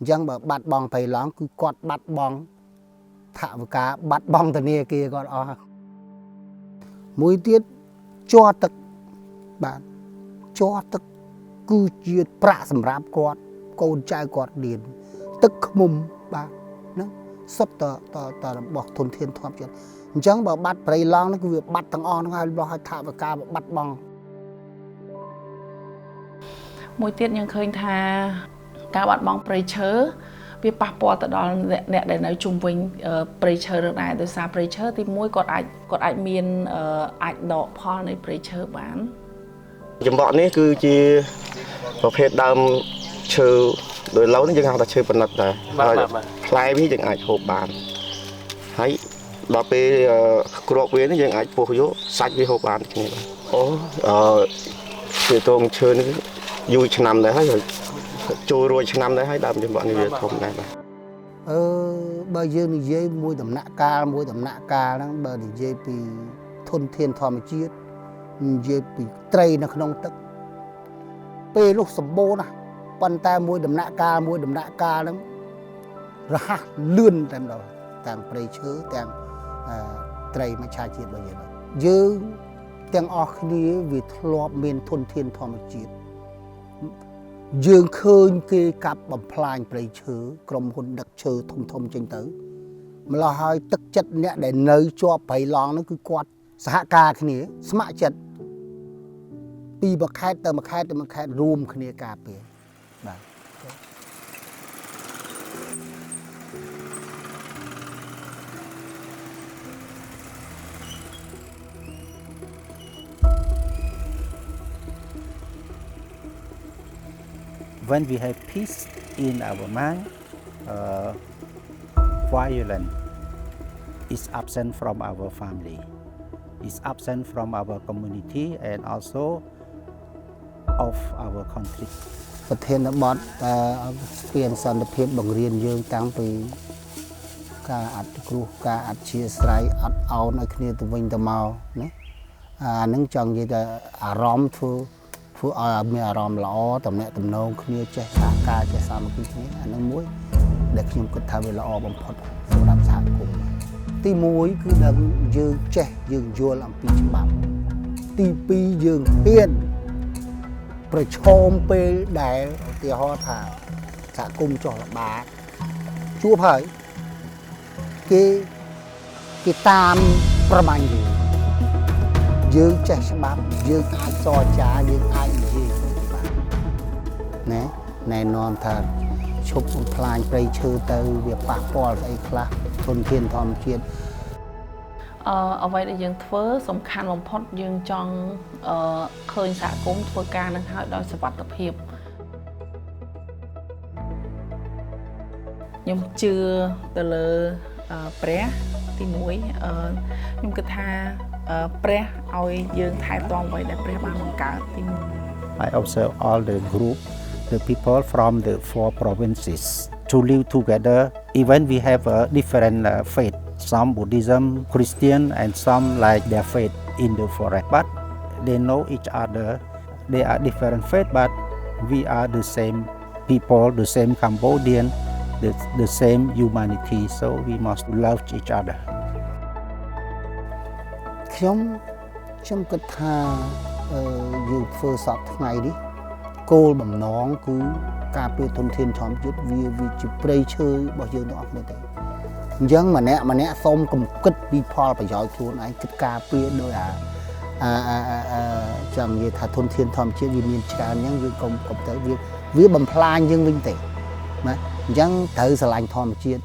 អញ្ចឹងបើបាត់បង់ព្រៃឡង់គឺគាត់បាត់បង់ថវិកាបាត់បង់ធនាគារគាត់អស់មួយទៀតជ័រទឹកបាទជ័រទឹកគឺជាប្រាក់សម្រាប់គាត់កូនចៅគាត់រៀនទឹកឃ្មុំបាទហ្នឹងសុទ្ធតតរបស់ធនធានធម្មជាតិអញ្ចឹងបើបាត់ព្រៃឡង់ហ្នឹងគឺវាបាត់ទាំងអស់ហ្នឹងហើយរបស់ឲ្យថវិកាបាត់បង់ មួយទៀតយើងឃើញថាការបាត់បង់ព្រៃឈើវាប៉ះពាល់ទៅដល់អ្នកដែលនៅជុំវិញព្រៃឈើនឹងដែរដោយសារព្រៃឈើទីមួយគាត់អាចមានអាចដកផលនៃព្រៃឈើបាន ចំបក់នេះគឺជាប្រភេទដើមឈើដោយឡូវនេះយើងហៅថាឈើប៉និតដែរហើយផ្លែវាយើងអាចហូបបានហើយដល់ពេលគ្រាប់វានេះយើងអាចពុះយកសាច់វាហូបបានគ្នាបាទអូអឺជាតងឈើនេះយូរឆ្នាំដែរហើយចូលរួចឆ្នាំដែរហើយដើមចំបក់នេះវាធំដែរបាទ អឺបើយើងនិយាយមួយដំណាក់កាលមួយដំណាក់កាលហ្នឹងបើនិយាយពីធនធានធម្មជាតិនិយាយពីត្រីនៅក្នុងទឹកពេលនោះសម្បូរណាស់ប៉ុន្តែមួយដំណាក់កាលមួយដំណាក់កាលហ្នឹងរហ័សលឿនតែម្ដងទាំងព្រៃឈើទាំងត្រីមច្ឆជាតិរបស់យើងយើងទាំងអស់គ្នាវាធ្លាប់មានធនធានធម្មជាតិយើងឃើញគេកាប់បំផ្លាញព្រៃឈើក្រុមហ៊ុនដឹកឈើធំធំចេញទៅម្ល៉េះហើយទឹកចិត្តអ្នកដែលនៅជាប់ព្រៃឡង់ហ្នឹងគឺគាត់សហការគ្នាស្ម័គ្រចិត្តពីមួយខេត្តទៅមួយខេត្តទៅមួយខេត្តរួមគ្នាការពារបាទ When we have peace in our mind, violence is absent from our family, is absent from our community, and also of our country. ប្រធានបទតែស្ពានសន្តិភាពបង្រៀនយើងតាំងពីការអត់គ្រោះការអធ្យាស្រ័យអត់ឱនឲ្យគ្នាទៅវិញទៅមកណាអាហ្នឹងចង់និយាយថាអារម្មណ៍ធ្វើធ្វើឲ្យមានអារម្មណ៍ល្អតំណែងតំណងគ្នាចេះសហការចេះសាមគ្គីគ្នាអាហ្នឹងមួយដែលខ្ញុំគិតថាវាល្អបំផុតសម្រាប់សហគមន៍ទី1គឺដឹងយើងចេះយើងយល់អំពីច្បាប់ទី2យើងហ៊ាន ប្រឈមពេលដែលឧទាហរណ៍ថាសហគមន៍ចុះល្បាតជួបហើយគេគេតាមប្រមាញ់យើងយើងចេះច្បាប់យើងអាចចរចាយើងអាចនិយាយបានណាណែនាំថាឈប់បំផ្លាញព្រៃឈើទៅវាប៉ះពាល់ស្អីខ្លះធនធានធម្មជាតិ អ្វីដែលយើងធ្វើសំខាន់បំផុតយើងចង់ឃើញសហគមន៍ធ្វើការនឹងហើយដោយសុវត្ថិភាពខ្ញុំជឿទៅលើព្រះទី1ខ្ញុំគិតថាព្រះឲ្យយើងថែទាំអ្វីដែលព្រះបានបង្កើតទី1 I observe all the group, the people from the four provinces to live together. Even we have a different faith, some Buddhism, Christian, and some like their faith in the forest. But they know each other. They are different faith, but we are the same people, the same Cambodian, the same humanity. So we must love each other. ខ្ញុំខ្ញុំគិតថាអឺយើងធ្វើសពថ្ងៃនេះគោលបំណងគឺការពារធនធានធម្មជាតិវាវាជាព្រៃឈើរបស់យើងទាំងអស់គ្នាទេអញ្ចឹងម្នាក់ម្នាក់សូមកុំគិតពីផលប្រយោជន៍ខ្លួនឯងគិតការពារដោយអាអាអាអាចង់និយាយថាធនធានធម្មជាតិវាមានច្រើនអញ្ចឹងយើងកុំកុំទៅវាវាបំផ្លាញយើងវិញទេណាអញ្ចឹងត្រូវស្រឡាញ់ធម្មជាតិ